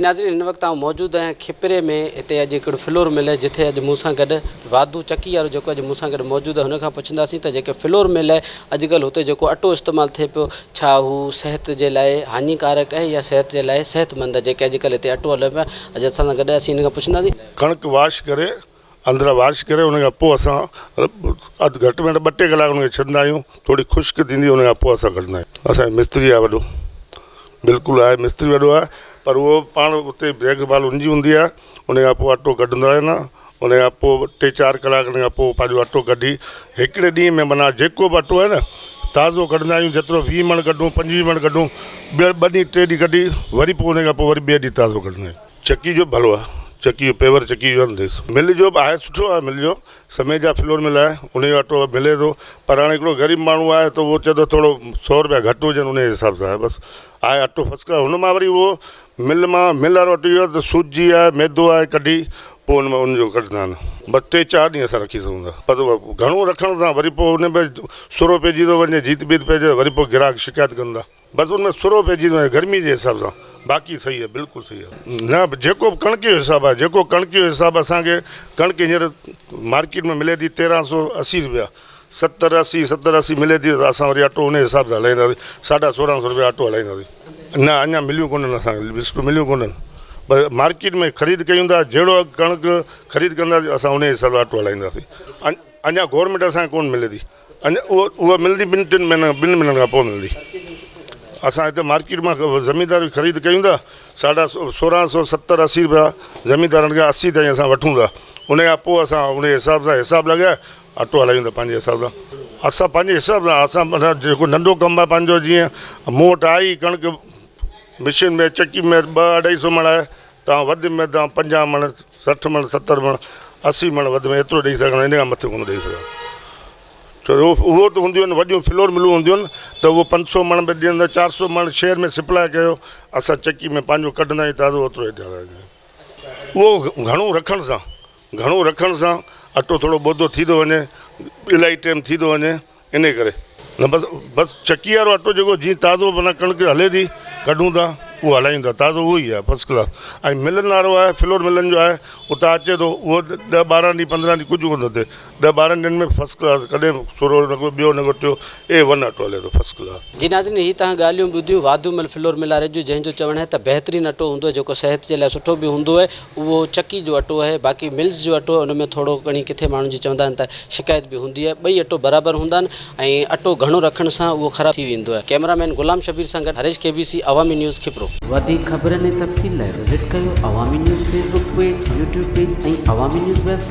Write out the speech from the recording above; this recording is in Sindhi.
ناظرين هن وقت آئون موجود آهيان کپري ۾ هتي اڄ هڪڙو فلور مل آهي جتي اڄ مون سان گڏ واڌو چڪي وارو جيڪو اڄ مون سان گڏ موجود آهي هن کان پڇنداسين ته جيڪي فلور مل آهي اڄڪلهه هتي جيڪو اٽو استعمال ٿئي پيو ڇا هو صحت جي لاء هاڃيڪارڪ آهي يا صحت جي لاء صحت مند آهي جيڪي اڄڪلهه هتي اٽو هلي پيو اڄ اسان سان گڏ اسين هن کان پڇنداسين. ڪڻڪ واش ڪري اندران واش ڪري ان کان پوء اسان اڌ گهٽ ۾ گهٽ ٻه ٽي ڪلاڪ ان کي ڇڏندا آهيون ٿوري خشڪ ٿيندي ان کان پوء اسان ڪڍندا آهيون اسان جو مستري آهي وڏو بلڪل آهي مستري وڏو آهي پر اهو پاڻ اتي ديک ڀال ان جي هوندي آهي ان کان پوء اٽو ڪڍندو آهي نه ان کان پوء ٽي چار ڪلاڪ ان کان پوء پنهنجو اٽو ڪڍي هڪڙي ڏينهن ۾ معنيٰ جيڪو به اٽو آهي نه تازو ڪڍندا آهيون جيترو 20 مڻ ڪڍون 25 مڻ ڪڍون ٻه ڏينهن ٽي ڏينهن ڪڍي وري پوء ان کان پوء وري ٻئي ڏينهن تازو ڪڍندا آهيون چڪي جو به ڀلو آهي چڪي جو پيور چڪي جو آهي مل جو به آهي سٺو آهي مل جو سميجا فلور مل آهي ان جو اٽو ملي ٿو پر هاڻي هڪڙو غريب ماڻهو آهي ته اهو چئي ٿو ٿورو سو روپيا گهٽ هجن ان جي حساب سان آهي بس آهي اٽو فرسٽ ڪلاس هن مان وري اهو مل مان مل وارو اٽو اهو آهي ته سوجي آهي ميدو آهي ڪڍي پوء ان مان ان جو ڪڍندا آهن بس ٽي چار ڏينهن اسان رکي سگهون ٿا پر گهڻو رکڻ سان وري پوء ان ۾ سرو پئجي ٿو وڃي جيت بيت پئجي وري پوء گراهڪ شڪايت ڪن ٿا. بس ان ۾ سرو پئجي ٿو وڃي گرمي جي حساب سان باقي صحيح آهي بلڪل صحيح آهي نه جيڪو به ڪڻڪ جو حساب آهي جيڪو ڪڻڪ جو حساب اسان کي ڪڻڪ هينئر مارڪيٽ ۾ ملي ٿي تيرهن سو اسي روپيا ستر اسي ستر اسي ملي ٿي ته اسان وري اٽو ان حساب سان هلائينداسين ساڍا سورهن سو روپيا اٽو هلائينداسين نه اڃا مليون ڪونهن اسان کي لسٽون مليون ڪونهن پر مارڪيٽ ۾ خريد ڪيون ٿا جهڙو اگهه ڪڻڪ خريد ڪنداسين اسان ان حساب سان اٽو هلائينداسين اڃا گورنمينٽ اسان کي ڪونه ملي ٿي اڃا اها اها ملندي ٻن ٽن مهينن ٻن مهينن کان پوء ملندي. اسان هتي مارڪيٽ مان زميندار به خريد ڪيون ٿا ساڍا سورهن سو ستر اسي روپيا زميندارن کان اسي تائين اسان وٺون ٿا ان کان پوء اسان ان حساب سان حساب لڳائي اٽو هلايون ٿا پنهنجي حساب سان اسان پنهنجي حساب سان اسان معنيٰ جيڪو ننڍو ڪم آهي پنهنجو جيئن مون وٽ آئي ڪڻڪ مشين ۾ چڪي ۾ ٻه اڍائي سو مڻ آهي توهان وڌ ۾ توهان 50 مڻ، 60 مڻ، 70 مڻ، 80 مڻ وڌ ۾ ايترو ڏئي سگهندا ان کان مٿي ڪونه ڏئي سگهندا. ڇو جو اهو ته هونديون آهن وڏيون فلور ملون هونديون آهن ته اهو 500 مڻ به ڏين ته 400 مڻ شهر ۾ سپلاء ڪيو اسان چڪي ۾ پنهنجو ڪڍندا آهيون تازو اوترو ئي ڏيندا آهيون. اهو گهڻو رکڻ سان گهڻو رکڻ سان اٽو ٿورو ٻوڌو ٿي ٿو وڃي الاهي ٽيم ٿي ٿو وڃي انهي ڪري نه بس بس چڪي وارو اٽو جيڪو جيئن تازو معنيٰ ڪڻڪ هلي ٿي ڪڍون ٿا اهو هلايون ٿا تازو اهو ئي آهي فرسٽ ڪلاس ۽ ملن وارو آهي فلور ملن جو آهي اتان اچي ٿو اهو ڏهه ٻارهن ڏينهن پندرهن ڏينهن ڪجهه ڪونه ٿو ٿئي ڏهه ٻارهن ڏينهن ۾ فرسٽ ڪلاس ڪڏهن به سرو نه ڪو ٻيو نه ڪو ٽيو اي ون اٽو هلي ٿو فرسٽ ڪلاس. جي ناظرين هي توهان ڳالهيون ٻڌيون واڌو مل فلور مل واري جون جنهن جو چوڻ آهي ته بهترين اٽو هوندو آهي جيڪو صحت جي لاء سٺو به هوندو آهي اهو چڪي جو اٽو آهي باقي ملز جو اٽو ان ۾ ٿورو کڻي ڪٿي ماڻهن جي چوندا آهن ته شڪايت به هوندي آهي ٻئي اٽو برابر هوندا آهن ۽ اٽو گهڻو رکڻ سان اهو خراب ٿي ويندو آهي ڪئميرا مين غلام شبير سان گڏ هريش ڪي بي سي عوامي نيوز کپرو. وڌيڪ خبرن ۽ تفصيل لاء وزٽ ڪيو Awami news Facebook page, YouTube page ۽ Awami news website.